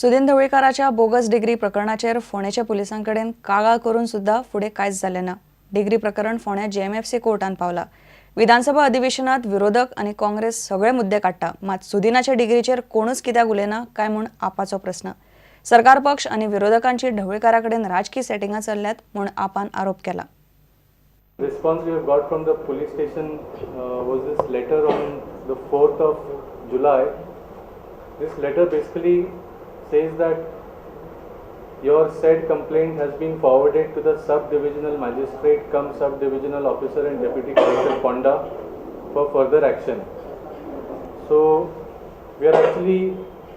Sudin ढवळीकाराच्या bogus degree प्रकरणाचेर फोंडेच्या पुलिसां कडेन कागाळ करून सुद्धा फुडें कांयच जालें ना. डिग्री प्रकरण फोंड्या जेएमएफसी कोर्टान पावला. विधानसभा अधिवेशनात विरोधक आनी काँग्रेस सगळे मुद्दे काडटा, मात सुदिनाच्या डिग्रीचेर कोणूच कित्याक उलयना काय म्हूण आपाचो प्रस्न. सरकार पक्ष आनी विरोधकांची ढवळीकारा कडेन राजकी सेटिंगां चल्ल्यात म्हूण आपान आरोप केला. Response we have got from the police station was this letter on the 4th of July. This letter basically says that your said complaint has been forwarded to the sub-divisional magistrate cum sub-divisional officer and deputy collector Ponda for further action. So we are actually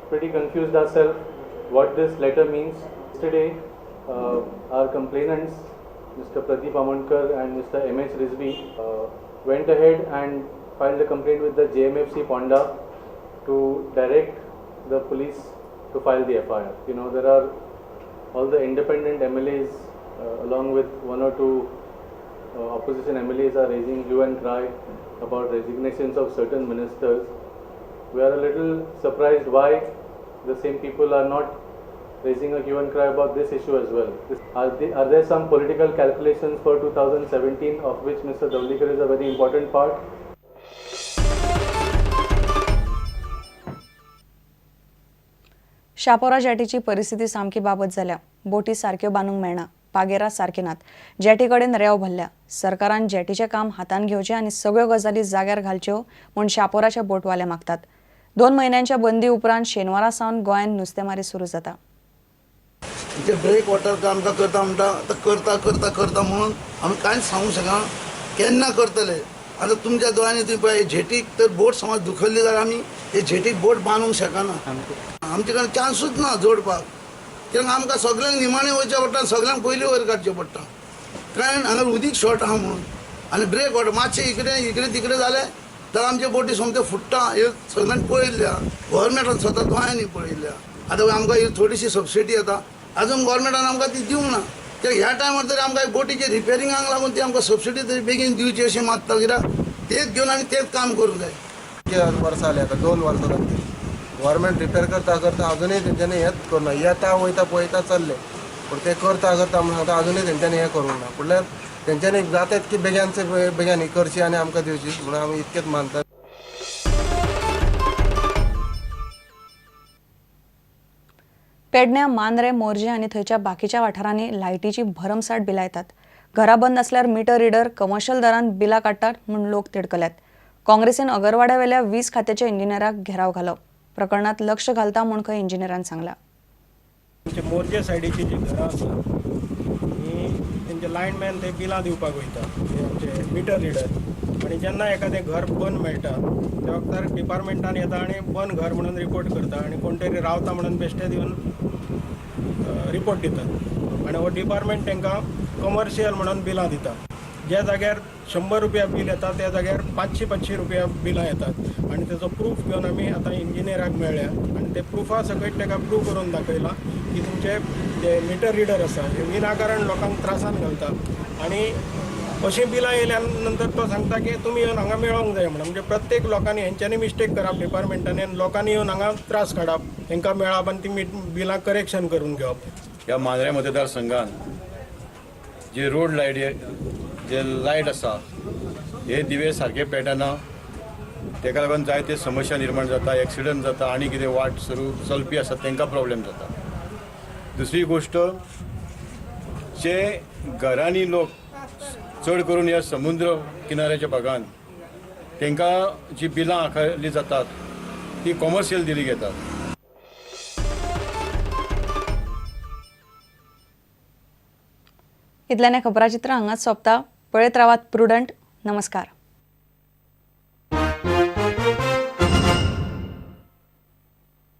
pretty confused ourselves what this letter means. Yesterday, our complainants, Mr. Pradeep Amonkar and Mr. M.H. Rizvi, went ahead and filed a complaint with the JMFC Ponda to direct the police to file the FIR. You know, there are all the independent MLAs along with one or two opposition MLAs are raising hue and cry about resignations of certain ministers. We are a little surprised why the same people are not raising a hue and cry about this issue as well. Are there some political calculations for 2017 of which Mr. Dhavalikar is a very important part? Chapora जेटीची परिस्थिती सामकी बाबत जाल्या. बोटी सारक्यो बांदूंक मेळना, पागेरां सारकी नात, jetty कडेन रेंव भरल्या. सरकारान जेटीचें काम हातान घेवचें आनी सगळ्यो गजाली जाग्यार घालच्यो म्हूण शापोराचे बोटवाले मागतात. 2 म्हयन्यांच्या बंदी उपरांत शेनवारा सावन गोंयांत नुस्तेमारी सुरू जाता. ते ब्रेक वॉटर आमकां करता म्हणटा, आतां करता करता करता म्हणून आमी कांयच सांगूंक शकना केन्ना करतले. आतां तुमच्या दोळ्यांनी तुमी पळय, झेटीक तर बोट समज दुखल्ली जाल्यार आमी हे झेटीक बोट बांदूंक शकना. आमचे कडेन चान्सूच ना जोडपाक, कित्याक आमकां सगळ्यांक निमाणें वयचें पडटा, सगळ्यांक पयलीं वयर काडचें पडटा, कारण हांगा उदीक शॉर्ट आहा म्हणून. आनी ब्रेक वॉटर मातशें इकडे इकडे तिकडे जालें तर आमचे बोटी सोमते फुट्टा. हे सगळ्यांक पळयल्लें आहा, गोवोरमेंटान स्वता दोळ्यांनी पळयल्लें आहा. आतां आमकां ही थोडीशी सबसिडी येता, अजून गोवोरमेंटान आमकां ती दिवंक ना. कित्याक ह्या टायमार तरी आमकां बोटीचे रिपेरिंगाक लागून ती आमकां सबसिडी तरी बेगीन दिवची अशें मागता, कित्याक तेच घेवन आमी तेच काम करूंक जाय. वर्सां जालीं, आतां 2 वर्सां जातलीं गव्हर्मेंट रिपेर करता करता अजुनूय तेंच्यांनी हेंच करूंक ना. येता वयता पळयता चल्ले, पूण ते करता करता म्हणून सांगता अजुनूय तेंच्यांनी हें करूंक ना. म्हणल्यार तेंच्यांनी जाता तितकी बेगीनचे बेगीन ही करची आनी आमकां दिवची म्हणून आमी इतकेंच मानतात. पेडण्या, मांद्रे, मोरजे आनी थंयच्या बाकीच्या वाठारांनी लायटीची भरमसाठ बिलां येतात. घरां बंद आसल्यार मिटर रिडर कमर्शियल दरान बिलां काडटात म्हूण लोक तिडकल्यात. काँग्रेसीन अगरवाड्यावेल्या वीज खात्याच्या इंजिनियराक घेराव घालो. प्रकरणात लक्ष घालता म्हूण खंय इंजिनियरान सांगला. आमचे मोरजे सायडीची जी घरां आसा ती तेंचे लायनमॅन ते बिलां दिवपाक वयता, ते आमचे मिटर रिडर. आनी जेन्ना एखादें घर बंद मेळटा त्या वखतार डिपार्टमेंटान येता आनी बंद घर म्हणून रिपोर्ट करता आनी कोण तरी रावता म्हणून बेश्टे दिवन रिपोर्ट दितात आनी हो डिपार्टमेंट तांकां कमर्शियल म्हणून बिलां दिता. ज्या जाग्यार 100 रुपया बील येता त्या जाग्यार 500-500 रुपया बिलां येतात आनी तेजो प्रूफ घेवन आमी आतां इंजिनियराक मेळ्ळ्या आनी ते प्रुफा सकयट ताका प्रूव करून दाखयलां की तुमचे जे मिटर रिडर आसा हे विनाकारण लोकांक त्रासान घालता. आनी अशीं बिलां येयल्या नंतर तो सांगता की तुमी येवन हांगा मेळोंक जाय म्हणून. म्हणजे प्रत्येक लोकांनी हेंच्यांनी मिस्टेक करप डिपार्टमेंटांनी आनी लोकांनी येवन हांगा त्रास काडप, तांकां मेळप आनी ती बिलां करेक्शन करून घेवप. ह्या मांद्रे मतदारसंघान जे रोड लायट जे लायट आसा हे दिवे सारके पेटना, तेका लागून जायते समस्या निर्माण जाता, एक्सिडंट जाता आनी कितें वाट सुरू चलपी आसा तांकां प्रॉब्लेम जाता. दुसरी गोश्ट, जे घरांनी लोक चड करून ह्या समुद्र किनाऱ्याच्या भागान तांकां जी बिलां आकारली जातात ती कॉमर्शियल दिली घेतात. इतल्यान खबराचित्र हांगाच सोंपता. पळयत रावात प्रुडंट. नमस्कार.